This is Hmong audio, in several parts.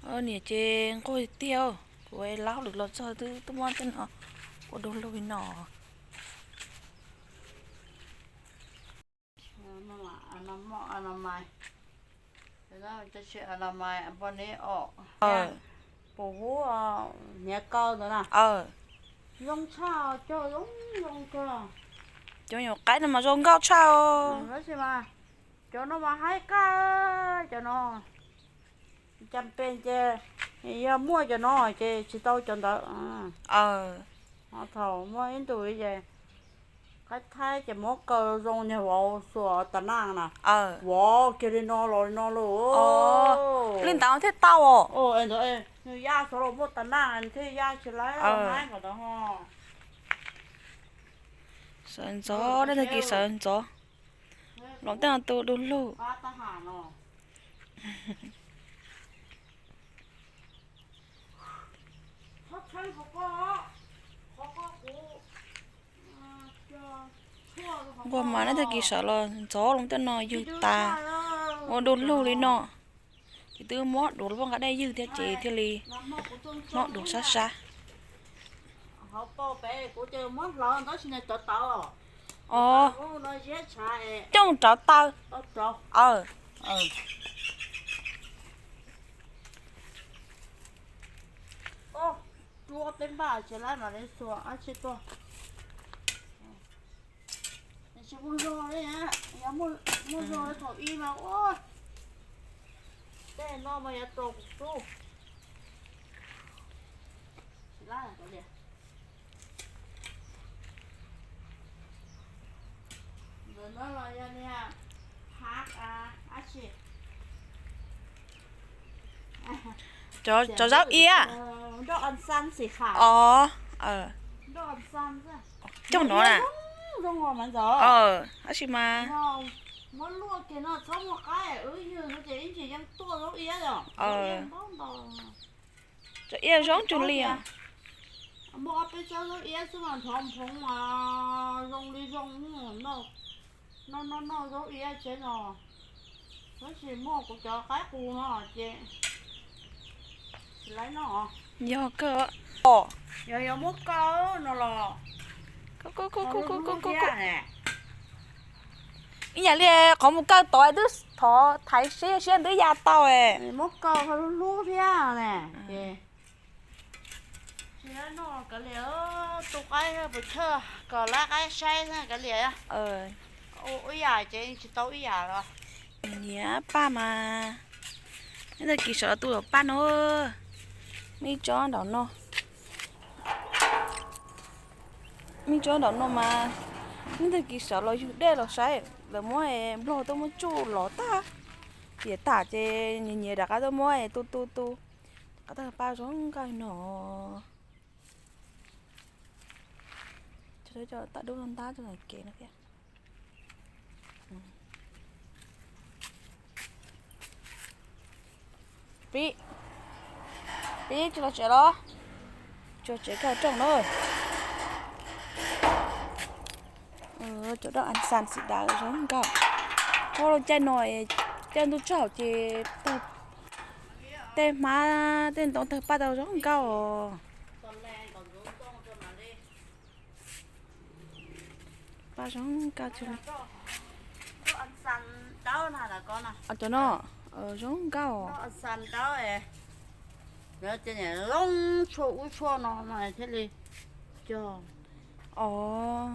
Niam ces nquag tiag, kuv laub lwm los txog twb tuaj muab tej no ua du lug li no. Pus hub hniav kaw ntawd na. Zoo tshaj, cog zoo zoo kawg. Cov nyuam qaib no mas zoo nkauj tshaj os. Tab sis mas cov no mas haib kawg, cov no. Cas pes ces yog muaj cov no ces tsis tau cov ntawd. Ho thaum muaj ib ntus ces qaib thaib ces muab kaw zoo niag vauv xuas tas naj na. Vov kiag li no los li no lauj. Li ntawd thiaj tau os. Nws ya xyov los muaj tas naj thiaj ya tsis laib haib kom ntawd ho. Sawv ntxov, nej tag kis sawv ntxov. Los tej no tu du lug. Nquag mas nej tag kis sawv los ntxov los tej no ywg tas, ua du lug li no. Ces twb mob duav lub pob nqa dej ywg thiab ces thiaj li mob duav sab sab. Os, coj rauv taw. Tsis muaj zog li, yog muaj zog li thaum ub mas ua tej no mas yuav rau kuv tub. Ntawm no los yog niag hav dab tsi? Cov zaub iab. Os, cog no na. Tab sis mas muab luaj kiag no txhob muaj qaib, wb ywg no ces ib ntsis yeej tuaj zaub iab os. Cov iab zoo cuag li os. Muaj ob peb tsob zaub iab xwb mas nthov nphoov mas zoo li zoo. Noj noj noj zaub iab tsev no, tab sis muaj kuv cov qaib qus no ces tsis laib noj. Yog kawg. Yog yog muab kaw no los ib yam li qhov mus kaw tod twb thov thaiv siab siab twb ya tau. Muab kaw hlub hlub thiab ne. Tsis laib noj kav liam, tu qaib pus chawj kom laib qaib saib kav liam. Ib yam ces tsis tau ib yam los. Niam paj mas, neb tag kis sawv los tu tom paj no. Muaj ib tsob nraum no, muaj ib tsob nraum no mas, neb tag kis sawv los yug dej los saib, lawv muab nplog tuaj muab tsuj los tag, tiam tas ces nyias nyias rov qab tuaj muab tu tu tu. Qab tag paj zoo nkauj no. Cov dub ntab rau kev no thiab. Pib, pib tsis los tsev los? Tsis los tsev kawg rooj na. Cov dab as xas xim dav zoo nkauj. Ua caij no, caij ntuj tsaug ces tej hmab tej ntoo tawg paj tau zoo nkauj os. Paj zoo nkauj. Cov no zoo nkauj. Os,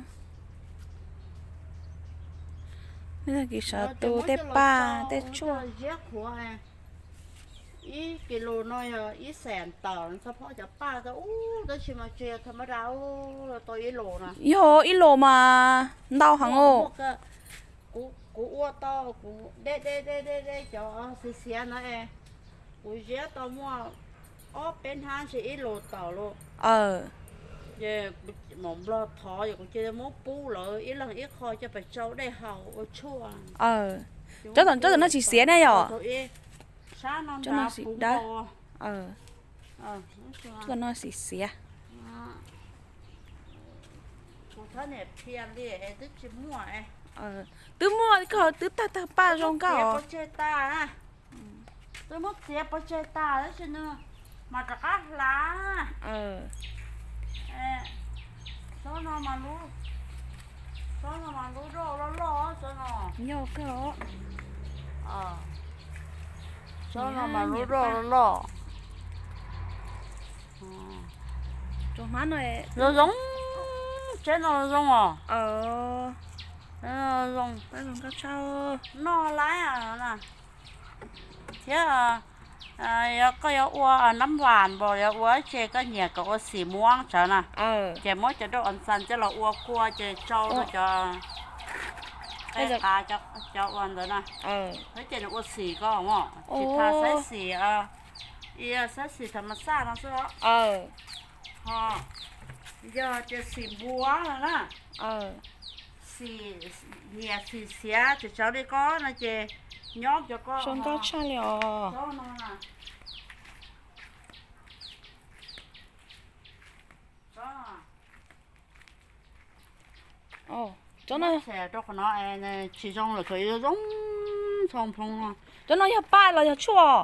nej tag kis sawv tu tej paj tej tshuaj. Ib kis lus no yog ib xees tawm, txog phob cov paj tau ub, tab sis mas tsis yog tham ma da, tau ib lus no. Yog ib lus mas ntau heev os. Kuv ua tau, kuv de de de de de cov xiav xiav ntawd, kuv ziab tau muaj ob peb hnab ntsis ib lus tawm lauj. Ces mam nplog thov, ces kuv cia li muab pub lawv ib leeg ib qho coj pes tsau dej haus ua tshuaj. Cov tom no tsis xiav ne yom? Cov no xim dawb. Cov no xim xiav. Twb muaj, koj twb tag tag paj zoo nkauj os. Twb muab txiav pov tseg tas tab sis nws mas rov qab hlav. Tsob no mas lub, tsob no mas lub roj loj loj tsob no. Yog kawg. Tsob no mas lub roj loj loj. Zoo zoo, tsob no zoo os. Zoo, noj laib na. Thiab yog koj yuav ua nab vas npos yuav ua ces koj nyiam kom ua xim muab tsawv na, ces muab cov doj as xas coj los ua kua ces tsau rau cov, cov ua ntawd na. Thiab ces nws ua xim koj mos, tsis tas xaib xim, xaib xim tham mas xaj no xwb. Ho yog tias xim npua no na, xim, nyiam xim xiav tsis tsawv li koj no ces nyob cov koj zoo nkauj tshaj li os. Tsob no, tsis zoo lawm, thaum zoo txhoo nphoo no. Cov no yog paj los yog tshuaj?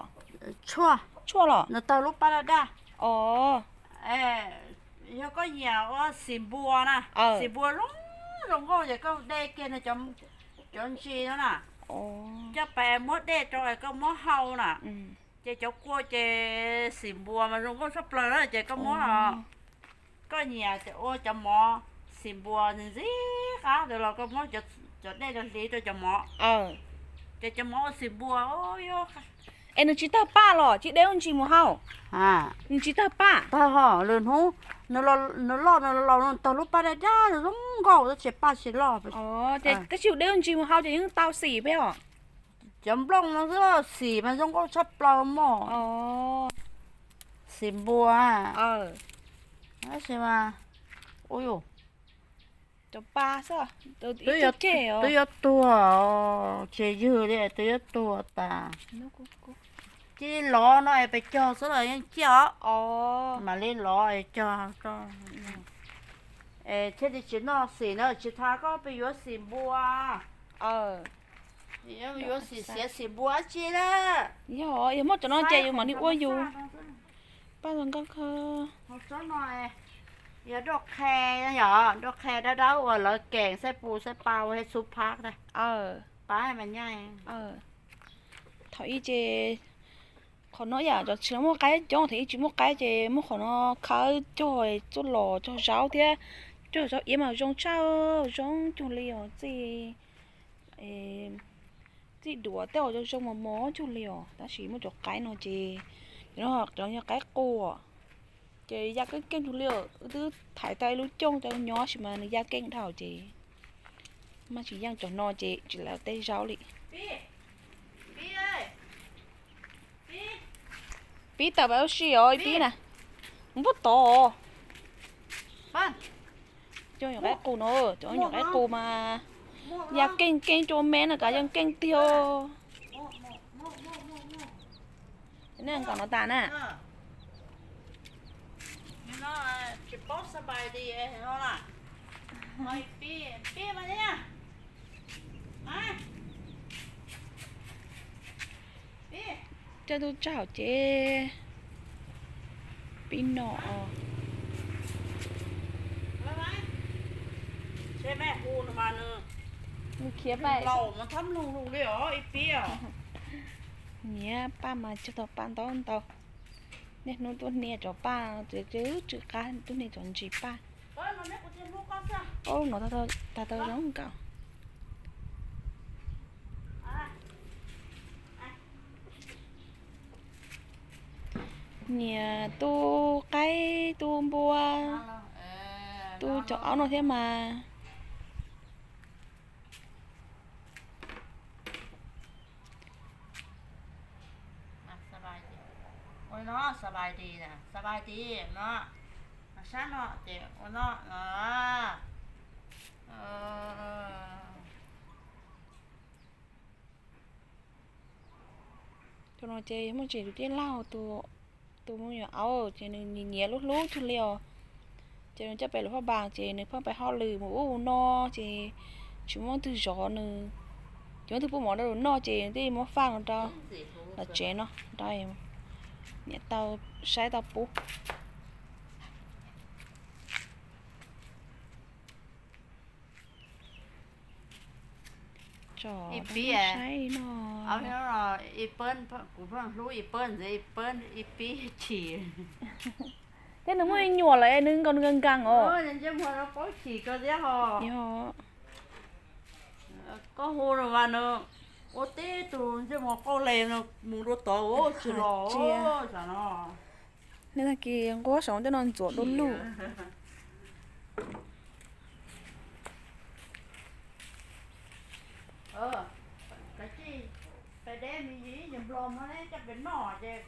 Tshuaj, tshuaj los? Nws tawg lub paj daj daj. Os, yog koj nyiam ua xim npua na, xim npua zoo, zoo nkauj ces koj dej kiag no, cov ntsis no na, coj pais muab dej rau es koj muab hau na. Ces cov kua ces xim npua mas zoo nkauj tshaj plaws na ces koj muab, koj nyiam ces ua cov mov xim npua ntxim qab ntawd los koj muab cov dej rau hliv rau cov mov, ces cov mov ua xim npua. Es nws tsis tawg paj los tsis deb ntsis mus hau? Nws tsis tawg paj. Tawg ho, lwm hnub nws loj nws laus nws tawg lub paj daj daj zoo nkauj tab sis paj tsis loj. Tab sis deb ntsis mus hau ces yeej tau xim peb os. Cov nplooj no xwb, xim mas zoo nkauj tshaj plaws mos. Xim npua. Tab sis mas, ua, cov pa xwb, twb yuav tuag, tsis ywg li twb yuav tuag tas. Cia li lov no es pes cog xwb los yeej ciaj os. Mam li lov es cog. Es thiaj li tsis noj xim na, tsis tas koj pes yuav xim npua. Yuav xim xiav xim npua dab tsi na. Yog, yog muaj cov no ces yus mam li ua yus. Paj zoo nkauj kawg. Yog doj qhe, yog doj qhe dawb dawb uas lawv keem xaib pus xaib pa ua thiab xub phab. Pab mas nyaj. Thaum ub ces qhov no yam cov tsis muaj qaib coob, thaum ub tsis muaj qaib ces muab qhov no khawb cog txuj los cog zaub thiab cog zaub iab mas zoo tshaj, zoo cuag li os txij, txij duav tej uas zoo zoo mos mos cuag li os, tab sis muaj cov qaib no ces, cov no yog qaib qua, ces ya keej keej cuag li os, wb twb thaiv tau ib lub cooj rau nyob sis mas nws ya keej dhau ces maj tsis yeej cov no ces tsis lawv tej zaub li. Pib tawm pab ua si os ib pib na. Npub tod. Cov nyuam qaib qus no, cov nyuam qaib qus mas ya keej keej cua me no kav yeej keej tiag. Nej nkaum no tas na. Coj tuaj tsaug ces pib no. Khiav paj, niam paj mas cog tau paj ntau ntau. Niaj hnub tuaj hnia cov paj, tsw qab tuaj hnia cov ntsis paj. Ob lub no tag tau zoo nkaus. Niam tu qaib tu npua, tu cov aub no thiab mas. สบายดี เนาะ สบายดี เนาะ สบายดี เนาะ สบายดี เนาะ เนาะ เนาะ เนาะ Tus no ces muaj tsev tus tij laug, tus me nyuam aub ces nws nyiam nyiam hlub hlub cuag li os. Ces nws coj pem lub phaj npas ces nws pheej pais hauj lwm mus ub mus no ces tsis muaj leej twg zov nws. Ces muaj leej twg pub mov rau nws noj ces nws thiaj muab faj no rau. Los tsev no, niam tau saib tau pub. Ib pib, kuv pheej hlub ib pawg ntxiv, ib pib chim. Thiab nws muaj me nyuam lawm nws nkaus nws nkees nkees os. Ntsej muag no paub chim kawg thiab ho. Yog. Koj hu no mas nws ua tib tug ntsej muag qauj le no mus dua tod tsis los. Nej tag kis nquab saum tej no ntxuav du lug. Pais deb me ntsis, nplog muab coj pem noj ces